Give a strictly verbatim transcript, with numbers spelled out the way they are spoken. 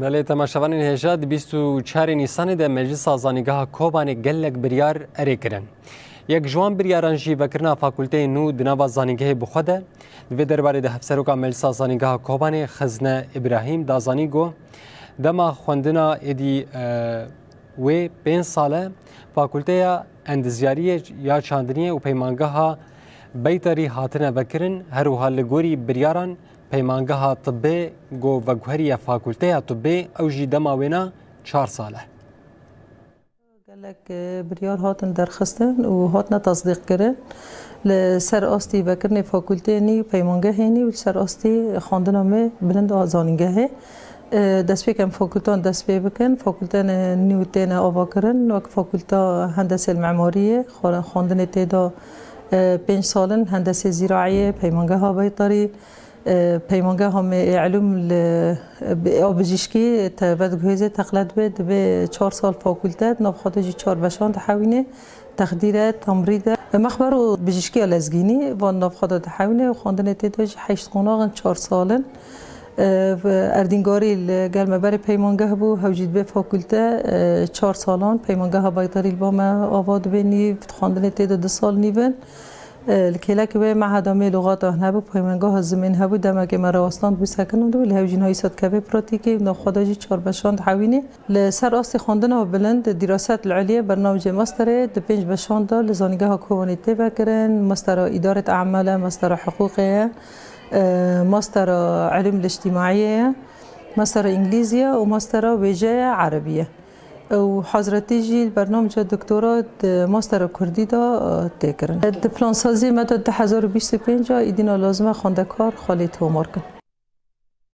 Belê, temaşevanên hêja, di bîst û çarê Nîsanê de Meclisa Zanîngeha Kobanê gelek biryar erê kirin. Yek ji wan biryaran jî vekirina fakulteyê nû di nava zanîngehê bi xwe de. Di vê derbarê de Hevseroka Meclisa Zanîngeha Kobanê Xizne Îbrahîm da zanîn ku dema xwendina êdî, e, wê pênc sal e, fakulteya endizyariyê ya çandiniyê û peymangeha Beytarî hatine vekirin, her wiha li gorî biryaran peymangeha tibbê ku veguheriye fakulteya tibbê, ew jî dema wêna çar sal e. Gelek, e, biryar hatin derxistin û hatine tesdîqkirin. Li ser astî vekirinê fakulteyê nî û peymangehê nî û li ser astî xwendina me bilind a zanîngehê. E, destpêk em fakultan dest pê bikin. Fakulteyên nî û têne avakirin. Wek fakulta hendesê li memariyê, xwe-, xwendinê tê de, e, pênc sal in, hendesê zîraiyê, peymangeha Beytarî, e, peymangeha me ê elûm li, e, bi-, a bijîşkî te vediguhêzê teqlet bê, dibê çar sal fakulte, di nav xwe de jî çar beşan dihewînê, texdîr e, temrîd e. Mexber û bijîşkiya lezgînî van nav xwe de dihewînê û xwendinê tê de jî heşt qonax in, çar sal in. E, ve erdîngarî li gel me berê peymangeh bû, hew jî dibê fakulte, e, çar salan, peymangeha Beytarî li ba me ava dibê nîv, xwendinê tê de du sal nîv in. E, li kêlekê wê meheda me lûgata hebû, peymangeha zimên hebû, demekê me rewestan bû sekinandibû, li hew jî niha îsot kevê pratîkê û nav xwe de jî çar beşan dihewînê. Li ser astê xwendina bilind, dîraset li eliyê, bernamecê masterê di pênc beşan de li Zanîngeha Kobanê tê vekirin, mastera îdaret e'male, mastera hiqûqê ye, e, mastera elûm lictîmaiyê ye, mastera îngilîzî ye û mastera wêjeye erebî ye. Û hazretî jî bernameca doktora di mastera kurdî de, e, tê kirin. Di plansaziyê me de du hezar û bîst û pênc a îdîna lazim e xwendekar xwe lê tomar kin.